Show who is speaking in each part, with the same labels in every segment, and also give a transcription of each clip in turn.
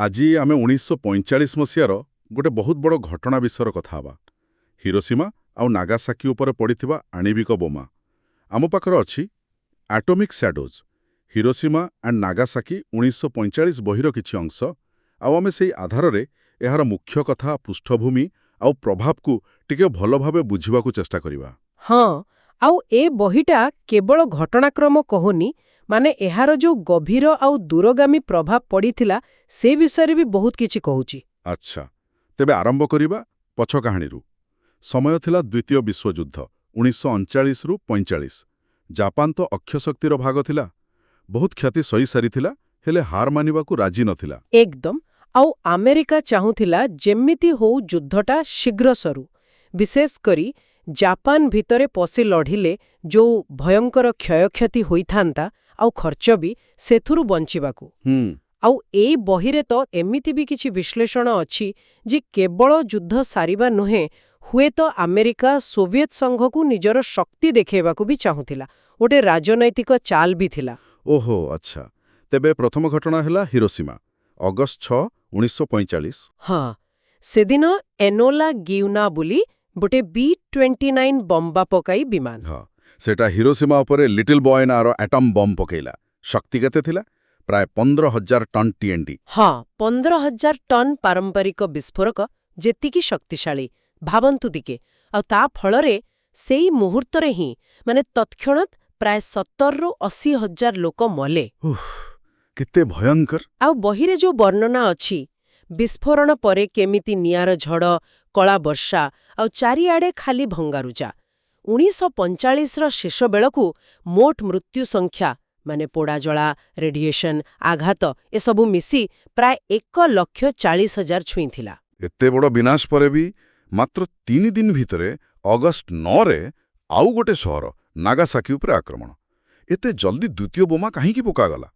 Speaker 1: ଆଜି ଆମେ 1945 ମସିହାର ଗୋଟେ ବହୁତ ବଡ଼ ଘଟଣା ବିଷୟରେ କଥା ହେବା। ହିରୋସୀମା ଆଉ ନାଗାସାକି ଉପରେ ପଡ଼ିଥିବା ଆଣବିକ ବୋମା। ଆମ ପାଖରେ ଅଛି ଆଟୋମିକ୍ ସ୍ୟାଡୋଜ୍, ହିରୋସୀମା ଆଣ୍ଡ ନାଗାସାକି 1945 ବହିର କିଛି ଅଂଶ, ଆଉ ଆମେ ସେଇ ଆଧାରରେ ଏହାର ମୁଖ୍ୟ କଥା, ପୃଷ୍ଠଭୂମି ଆଉ ପ୍ରଭାବକୁ ଟିକେ ଭଲ ଭାବେ ବୁଝିବାକୁ ଚେଷ୍ଟା କରିବା।
Speaker 2: ହଁ, ଆଉ ଏ ବହିଟା କେବଳ ଘଟଣାକ୍ରମ କହୁନି, ମାନେ ଏହାର ଯୋଉ ଗଭୀର ଆଉ ଦୂରଗାମୀ ପ୍ରଭାବ ପଡ଼ିଥିଲା, ସେ ବିଷୟରେ ବି ବହୁତ କିଛି କହୁଛି।
Speaker 1: ଆଚ୍ଛା, ତେବେ ଆରମ୍ଭ କରିବା ପଛ କାହାଣୀରୁ। ସମୟ ଥିଲା ଦ୍ୱିତୀୟ ବିଶ୍ୱଯୁଦ୍ଧ, 1939ରୁ 45। ଜାପାନ ତ ଅକ୍ଷଶକ୍ତିର ଭାଗ ଥିଲା। ବହୁତ କ୍ଷତି ସହି ସାରିଥିଲା, ହେଲେ ହାର ମାନିବାକୁ ରାଜି ନଥିଲା।
Speaker 2: ଏକଦମ। ଆଉ ଆମେରିକା ଚାହୁଁଥିଲା ଯେମିତି ହଉ ଯୁଦ୍ଧଟା ଶୀଘ୍ର ସରୁ। ବିଶେଷ କରି ଜାପାନ ଭିତରେ ପଶି ଲଢ଼ିଲେ ଯୋଉ ଭୟଙ୍କର କ୍ଷୟକ୍ଷତି ହୋଇଥାନ୍ତା ଆଉ ଖର୍ଚ୍ଚ ବି, ସେଥିରୁ ବଞ୍ଚିବାକୁ। ଆଉ ଏଇ ବହିରେ ତ ଏମିତି ବି କିଛି ବିଶ୍ଳେଷଣ ଅଛି ଯେ କେବଳ ଯୁଦ୍ଧ ସାରିବା ନୁହେଁ, ହୁଏତ ଆମେରିକା ସୋଭିଏତ ସଂଘକୁ ନିଜର ଶକ୍ତି ଦେଖେଇବାକୁ ବି ଚାହୁଁଥିଲା। ଗୋଟେ ରାଜନୈତିକ ଚାଲ ବି ଥିଲା।
Speaker 1: ଓହୋ, ଆଚ୍ଛା। ତେବେ ପ୍ରଥମ ଘଟଣା ହେଲା ହିରୋସୀମା, ଅଗଷ୍ଟ 6, 1945।
Speaker 2: ହଁ, ସେଦିନ ଏନୋଲା ଗିଉନା ବୋଲି ଗୋଟେ ବି-29 ବୋମା ପକାଇ ବିମାନ
Speaker 1: ହଁ, ସେଟା ହିରୋସୀମା ଉପରେ ଲିଟିଲ୍ ବୟ ନାଁର ଆଟମ୍ ବମ୍ ପକେଇଲା। ଶକ୍ତି କେତେ ଥିଲା? ପ୍ରାୟ 15,000 ଟନ୍ ଟିଏନ୍ଟି।
Speaker 2: ହଁ, 15,000 ଟନ୍ ପାରମ୍ପରିକ ବିସ୍ଫୋରକ ଯେତିକି ଶକ୍ତିଶାଳୀ, ଭାବନ୍ତୁ ଟିକେ। ଆଉ ତା ଫଳରେ ସେଇ ମୁହୂର୍ତ୍ତରେ ହିଁ, ମାନେ ତତ୍କ୍ଷଣାତ୍ ପ୍ରାୟ 70ରୁ 80 ହଜାର ଲୋକ ମଲେ।
Speaker 1: ଉଫ୍, କେତେ ଭୟଙ୍କର!
Speaker 2: ଆଉ ବହିରେ ଯୋଉ ବର୍ଣ୍ଣନା ଅଛି, ବିସ୍ଫୋରଣ ପରେ କେମିତି ନିଆଁର ଝଡ଼, କଳା ବର୍ଷା ଆଉ ଚାରିଆଡ଼େ ଖାଲି ଭଙ୍ଗାରୁଜା। 1945ର ଶେଷ ବେଳକୁ ମୋଟ ମୃତ୍ୟୁ ସଂଖ୍ୟା, ମାନେ ପୋଡ଼ାଜଳା, ରେଡିଏସନ, ଆଘାତ ଏସବୁ ମିଶି ପ୍ରାୟ 1,40,000 ଛୁଇଁଥିଲା।
Speaker 1: ଏତେ ବଡ଼ ବିନାଶ ପରେ ବି ମାତ୍ର 3 ଦିନ ଭିତରେ ଅଗଷ୍ଟ 9ରେ ଆଉ ଗୋଟେ ସହର ନାଗାସାକି ଉପରେ ଆକ୍ରମଣ। ଏତେ ଜଲ୍ଦି ଦ୍ୱିତୀୟ ବୋମା କାହିଁକି ପକାଗଲା?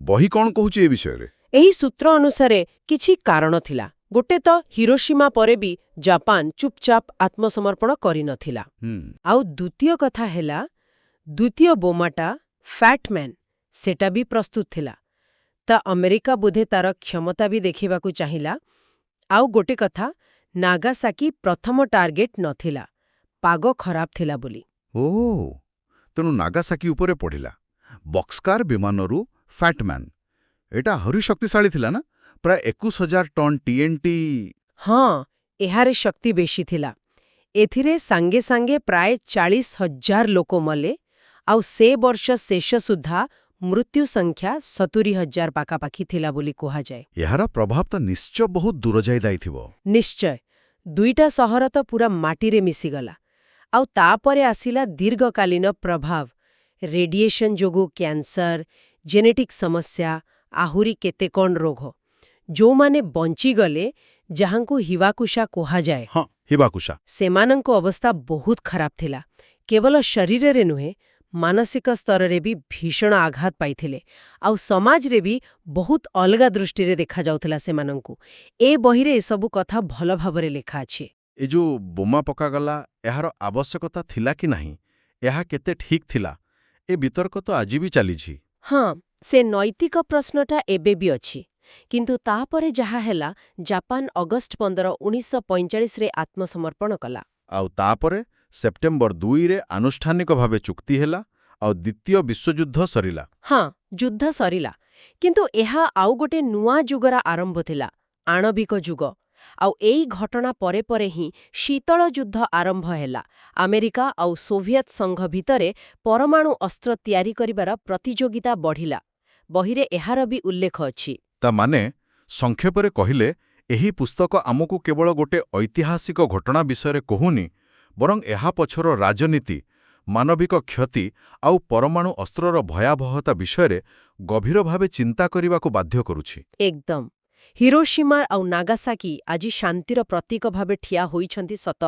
Speaker 1: ବହି କ'ଣ କହୁଛି ଏ ବିଷୟରେ?
Speaker 2: ଏହି ସୂତ୍ର ଅନୁସାରେ କିଛି କାରଣ ଥିଲା। ଗୋଟେ ତ ହିରୋସୀମା ପରେ ବି ଜାପାନ ଚୁପଚାପ ଆତ୍ମସମର୍ପଣ କରିନଥିଲା। ଆଉ ଦ୍ୱିତୀୟ କଥା ହେଲା, ଦ୍ୱିତୀୟ ବୋମାଟା ଫ୍ୟାଟମ୍ୟାନ୍, ସେଟା ବି ପ୍ରସ୍ତୁତ ଥିଲା। ତା ଆମେରିକା ବୋଧେ ତାର କ୍ଷମତା ବି ଦେଖିବାକୁ ଚାହିଁଲା। ଆଉ ଗୋଟେ କଥା, ନାଗାସାକି ପ୍ରଥମ ଟାର୍ଗେଟ ନଥିଲା, ପାଗ ଖରାପ ଥିଲା ବୋଲି।
Speaker 1: ଓ, ତେଣୁ ନାଗାସାକି ଉପରେ ପଡ଼ିଲା ବକ୍ସକାର ବିମାନରୁ ଫ୍ୟାଟମ୍ୟାନ୍। ଏଇଟା ଆହୁରି ଶକ୍ତିଶାଳୀ ଥିଲା ନା? ପ୍ରାୟ 21,000 ଟନ୍ ଟିଏନ୍ଟି।
Speaker 2: ହଁ, ଏହାର ଶକ୍ତି ବେଶୀ ଥିଲା। ଏଥିରେ ସାଙ୍ଗେ ସାଙ୍ଗେ ପ୍ରାୟ 40,000 ଲୋକ ମଲେ ଆଉ ସେ ବର୍ଷ ଶେଷ ସୁଦ୍ଧା ମୃତ୍ୟୁ ସଂଖ୍ୟା 70,000 ପାଖାପାଖି ଥିଲା ବୋଲି କୁହାଯାଏ।
Speaker 1: ଏହାର ପ୍ରଭାବ ତ ନିଶ୍ଚୟ ବହୁତ ଦୂର ଯାଇ ଯାଇଥିବ।
Speaker 2: ନିଶ୍ଚୟ। ଦୁଇଟା ସହର ତ ପୁରା ମାଟିରେ ମିଶିଗଲା। ଆଉ ତାପରେ ଆସିଲା ଦୀର୍ଘକାଳୀନ ପ୍ରଭାବ, ରେଡିଏସନ ଯୋଗୁଁ କ୍ୟାନ୍ସର, ଜେନେଟିକ୍ ସମସ୍ୟା, ଆହୁରି କେତେ କ'ଣ ରୋଗ। ଯୋଉମାନେ ବଞ୍ଚିଗଲେ, ଯାହାଙ୍କୁ ହିବାକୁଶା କୁହାଯାଏ,
Speaker 1: ହଁ, ହିବାକୁଶା।
Speaker 2: ସେମାନଙ୍କ ଅବସ୍ଥା ବହୁତ ଖରାପ ଥିଲା। କେବଳ ଶରୀରରେ ନୁହେଁ, ମାନସିକ ସ୍ତରରେ ବି ଭୀଷଣ ଆଘାତ ପାଇଥିଲେ। ଆଉ ସମାଜରେ ବି ବହୁତ ଅଲଗା ଦୃଷ୍ଟିରେ ଦେଖାଯାଉଥିଲା ସେମାନଙ୍କୁ। ଏ ବହିରେ ଏସବୁ କଥା ଭଲ ଭାବରେ ଲେଖା ଅଛି।
Speaker 1: ଏ ଯୋଉ ବୋମା ପକାଗଲା, ଏହାର ଆବଶ୍ୟକତା ଥିଲା କି ନାହିଁ, ଏହା କେତେ ଠିକ୍ ଥିଲା, ଏ ବିତର୍କ ତ ଆଜି ବି ଚାଲିଛି।
Speaker 2: ହଁ, ସେ ନୈତିକ ପ୍ରଶ୍ନଟା ଏବେ ବି ଅଛି। କିନ୍ତୁ ତାପରେ ଯାହା ହେଲା, ଜାପାନ ଅଗଷ୍ଟ 15, 1945ରେ ଆତ୍ମସମର୍ପଣ କଲା।
Speaker 1: ଆଉ ତାପରେ ସେପ୍ଟେମ୍ବର 2ରେ ଆନୁଷ୍ଠାନିକ ଭାବେ ଚୁକ୍ତି ହେଲା ଆଉ ଦ୍ୱିତୀୟ ବିଶ୍ୱଯୁଦ୍ଧ ସରିଲା।
Speaker 2: ହଁ, ଯୁଦ୍ଧ ସରିଲା। କିନ୍ତୁ ଏହା ଆଉ ଗୋଟେ ନୂଆ ଯୁଗର ଆରମ୍ଭ ଥିଲା, ଆଣବିକ ଯୁଗ। ଆଉ ଏଇ ଘଟଣା ପରେ ପରେ ହିଁ ଶୀତଳ ଯୁଦ୍ଧ ଆରମ୍ଭ ହେଲା। ଆମେରିକା ଆଉ ସୋଭିଏତ ସଂଘ ଭିତରେ ପରମାଣୁ ଅସ୍ତ୍ର ତିଆରି କରିବାର ପ୍ରତିଯୋଗିତା ବଢ଼ିଲା। ବହିରେ ଏହାର ବି ଉଲ୍ଲେଖ ଅଛି।
Speaker 1: ତା ମାନେ ସଂକ୍ଷେପରେ କହିଲେ, ଏହି ପୁସ୍ତକ ଆମକୁ କେବଳ ଗୋଟେ ଐତିହାସିକ ଘଟଣା ବିଷୟରେ କହୁନି, ବରଂ ଏହା ପଛର ରାଜନୀତି, ମାନବିକ କ୍ଷତି ଆଉ ପରମାଣୁ ଅସ୍ତ୍ରର ଭୟାବହତା ବିଷୟରେ ଗଭୀର ଭାବେ ଚିନ୍ତା କରିବାକୁ ବାଧ୍ୟ କରୁଛି।
Speaker 2: ଏକଦମ। ହିରୋସୀମା ଆଉ ନାଗାସାକି ଆଜି ଶାନ୍ତିର ପ୍ରତୀକ ଭାବେ ଠିଆ ହୋଇଛନ୍ତି ସତ,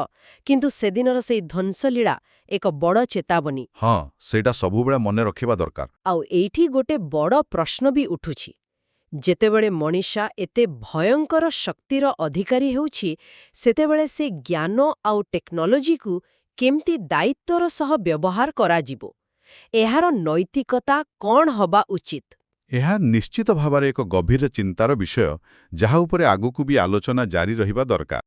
Speaker 2: କିନ୍ତୁ ସେଦିନର ସେଇ ଧ୍ୱଂସଲୀଳା ଏକ ବଡ଼ ଚେତାବନୀ।
Speaker 1: ହଁ, ସେଇଟା ସବୁବେଳେ ମନେ ରଖିବା ଦରକାର।
Speaker 2: ଆଉ ଏଇଠି ଗୋଟେ ବଡ଼ ପ୍ରଶ୍ନ ବି ଉଠୁଛି। ଯେତେବେଳେ ମଣିଷ ଏତେ ଭୟଙ୍କର ଶକ୍ତିର ଅଧିକାରୀ ହେଉଛି, ସେତେବେଳେ ସେ ଜ୍ଞାନ ଆଉ ଟେକ୍ନୋଲୋଜିକୁ କେମିତି ଦାୟିତ୍ୱର ସହ ବ୍ୟବହାର କରାଯିବ? ଏହାର ନୈତିକତା କ'ଣ ହବା ଉଚିତ?
Speaker 1: ଏହା ନିଶ୍ଚିତ ଭାବରେ ଏକ ଗଭୀର ଚିନ୍ତାର ବିଷୟ, ଯାହା ଉପରେ ଆଗକୁ ବି ଆଲୋଚନା ଜାରି ରହିବା ଦରକାର।